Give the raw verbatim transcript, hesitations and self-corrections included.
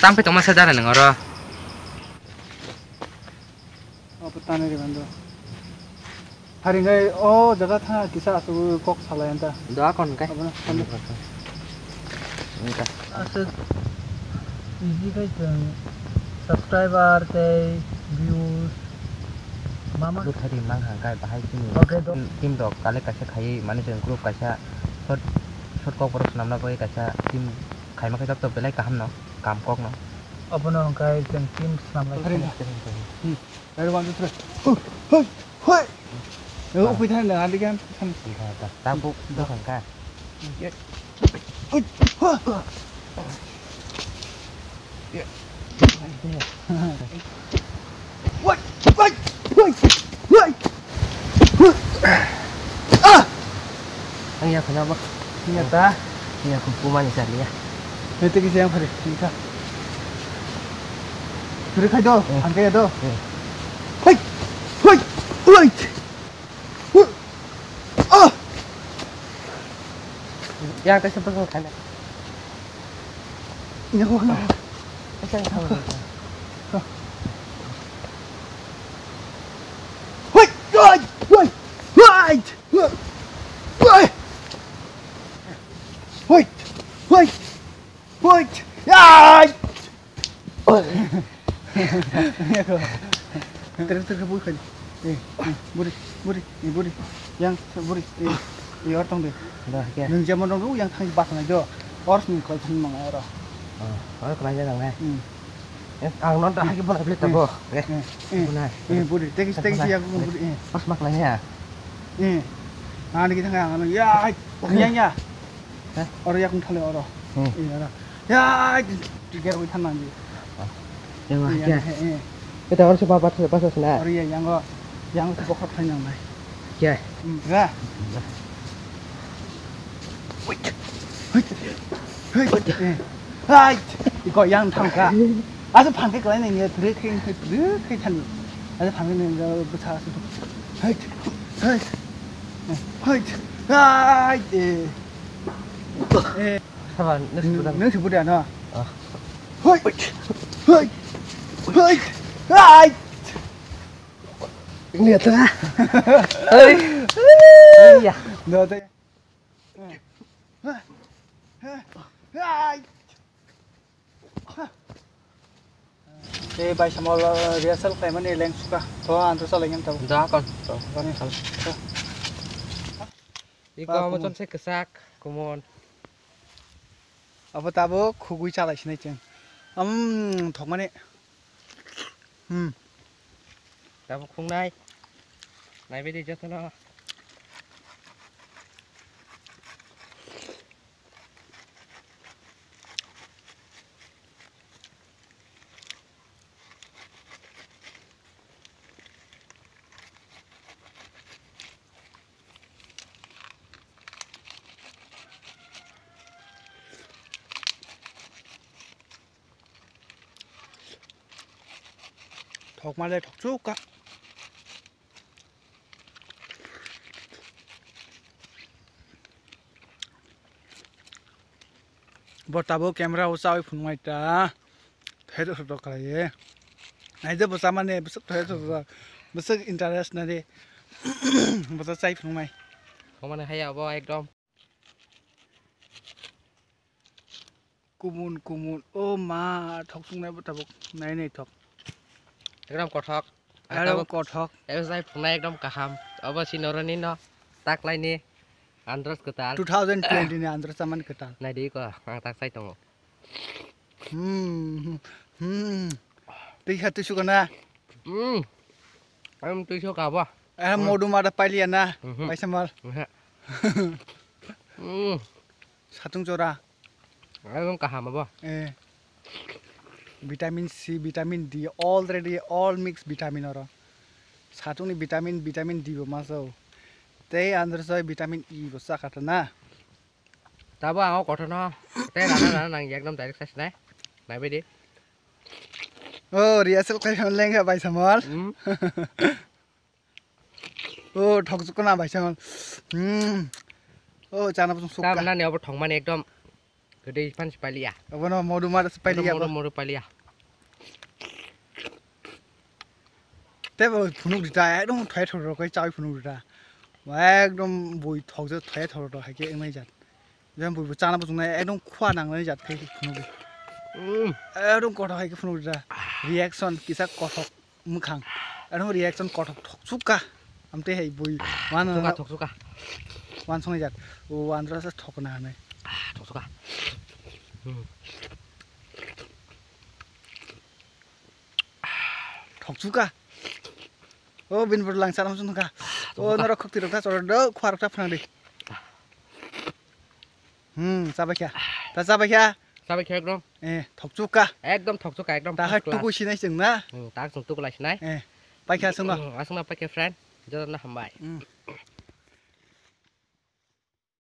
Tang pai tongma se dara nang oro. Obo tanwi rwmani do. Haringwi o jaga tha kisa aswk kok salai anta. Do akon kai. Abono sandi. Aswk easy kai chwng subscriber tei views mama. Buthari mang hang kai bahai chini. Okay, do. Team rok kale kaisa khaiwi mani chwng group kaisa short, short kok borok swnamna bagwi kaisa team khaima khe joto belai kaham no, kam kok no. Abono hwnkhe chwng team swnamlai. Haringwi. Hmm. Ready, one, two, three. Hoi, hoi, hoi. Eh, upui thani na, andi kan. Tabuk dokan ka. Hoi, hoi. Wait, wait, wait, wait. Ah! Ang ya khana ba. Iya ta. Iya, kuku mani sa liya. Nanti kisi yang hari, bisa. Suri khai do, eh, angke do. Eh. Hoi! Hoi! Hoi! Huh! Ah! Yang tadi sempat kau kena. Ini kau kena. Kau kena. Hoi! Hoi! Hoi! Hoi! Hoi! Hoi! Hoi! Hoi! Ai! Terus, terus, bui khai. Eh, eh, buri, buri, eh, buri. Yang, buri, eh, eh, or tong de. Dah, ya. Nung jemon dong, yang thang bas nai do. Or sini kau thang mang oro. Oh, or kau nai nang nai. Hmm. Eh, ang non dah lagi bola beli tabo. Eh, eh, eh, buna. Eh, buri, tegi, tegi, ya, buri, eh. Pas mak nai ya. Eh. Ani kita ngai ang, ya, yang, ya. Hah? Oro yakung thale oro. Hmm. Eh, oro. Ya, tiger wi thanang di. Oh. Yang eh, ya. Eh, eh. Kita oro se baba thale basa sina. Oro ya, yang go, yang se bokhok thai nang nai. Ya. Hmm, ga. Wait. Wait. Wait. Eh. Hai. Iko yang thang ka. Asa phang ke klai nang ya, tre kheng, tre kheng than. Asa phang ke nang ya, bwsa asa. Hai. Hai. Hai. Hai. Eh. Eh. Saba, nasi budak. Nasi budak, no? Ah. Hoi. Hoi. Hoi. Hai. Ini ya, tengah. Hei. Iya. No, tengah. Hai. Hai. Tei bai samo rehearsal khlaimani leng suka. To ang to chalai nang tabo. Da kon. To, kani khal. Iko amo chon se kwchak, kumon. Abo tabo khugui chalai sinai cheng. Am, thokmani. Hmm. Tabo khungnai. Naibe di jotono. Thokma le thokchuk ka. Bo tabuk camera o chawi phunuknai ta. Thai rw rw khlaiwi. Naijak bo chamani bwswk thai rw rw. Bwswk interest nari. Bo chai phunuknai. Thokmani haya bo ekdom. Kumun kumun. O ma, thok chungnai bo tabuk. Nai nai thok. Ekdom kothok. Aro kothok. Ebo chai phunai ekdom kaham. Obo si noroni no taklaini andros kwtal. Two thousand twenty ni andros chamani kwtal. Naidi ko, ang tak chai tongo. Hmm, hmm. Twi kha twi suka na? Hmm. Ang twi suka bo. Eh, modu mada pailiya na? Mhm. Paisa mal. Mhm. Hmm. Satung chora. Ekdom kaham abo. Eh. Vitamin C, vitamin D, already all mix vitamin oro. Satungni vitamin, vitamin D bo maso. Tei androsoi vitamin E bo chakha ta na. Tabo ang o kothorno tei rana rana nang ekdom direct size nai. Naibai di. Oh, rehearsal khai lengkha bai samol. Hmm. Oh, thok chukuna bai samol. Hmm. Oh, chana bosong sukha. Tam nani obo thongmani ekdom. Kwdwi phan se paliya. Obono modu mar se paliya. Modu, modu paliya. Tebo phunuk rita, ekdom thai thoro kai chawi phunuk rita. Ekdom bui thokje thai thoro to haike emai jat. Jam bui chana bujung nai ekdom khua nang nai jat khai phunuk. Mm. Ekdom kothok haike phunuk rita. Reaction kisa kothok. Mwkhang. Ano reaction kothok thoksuka. Amte hai bui wan thoksuka, thoksuka. Wan songjak. O wan rasa thokna hanai. Ah, thoksuka. Hmm. Thoksuka. O bin bur lang sanam sunka. O thoksuka. Norok khokti rok ta choro do khwar ta phnang di. Hmm, chabai kha. Ta chabai kha. Chabai kha ekdom. Eh, thokchuk kha. Ekdom thokchuk kha, ekdom ta first hai class. Tuku sinai chwng na. Hmm, ta chwng tuku lai sinai. Eh, pai kha chwng no. Hmm, aswk no pai kha friend. Joto no hambai. Hmm.